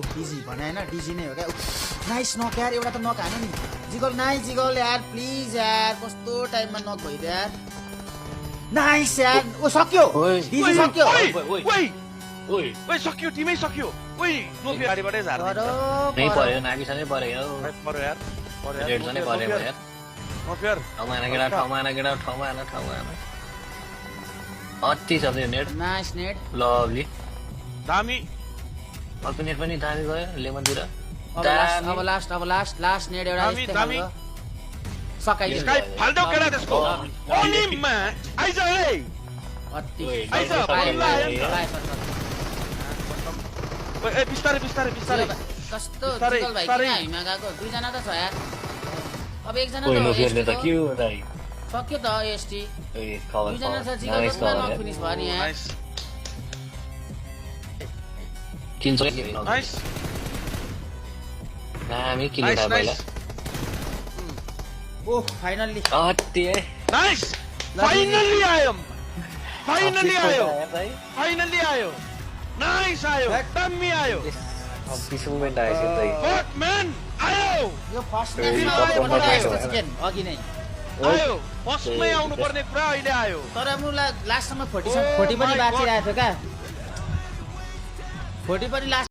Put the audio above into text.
DG भने हैन DG नै हो क्या नाइस नक यार एउटा त नक हान्यो नि जिगल नाइस जिगल यार प्लिज यार कस्तो टाइममा नक भइदियो यार नाइस यार ओ सक्यो डिजी सक्यो ओइ सक्यो टिमै सक्यो ओइ नो गाडीबाटै झार्दै नै पर्यो नागिसनै पर्यो पर्यो यार रेड नै पर्यो यार नो फेयर ठाउँमा अति छ त्यो नेट नाइस नेट लभली दामी अर्को नेट पनि दामी गयो लेमनतिर अब लास्ट नेट एउटा दामी दामी सकाइदियो स्काई फाल्दो केडा त्यसको ओनिमा आइज ए अति आइज ए बिस्तारै कस्तो जिगल भाइ किन हामीमा गएको दुईजना त छ यार अब एकजना ओइ नो त फेयरले त के हो दाइ सक्यो त एसटी ए कभर दुईजना छ जिगल नाइस पुरा कभर नक फिनिश भयो नि यार नाइस किन्छ नाइस हामी किन नाइस पहिला ओ फाइनल्ली अति है नाइस फाइनल्ली आयो नाइस आयो टम्मी आयो पिस मोमेन्ट आएछ दाइ फक म्यान आयो यो फर्स्ट ए, म्याचमा top आयो one मा यस्तो गयो। चिकन अघि नै आयो फर्स्टमै आउनु पर्ने कुरा अहिले आयो तर लास्टसम्म 40 Oh पनि my बाँचिरहेको थियो क्या 40 पनि लास्ट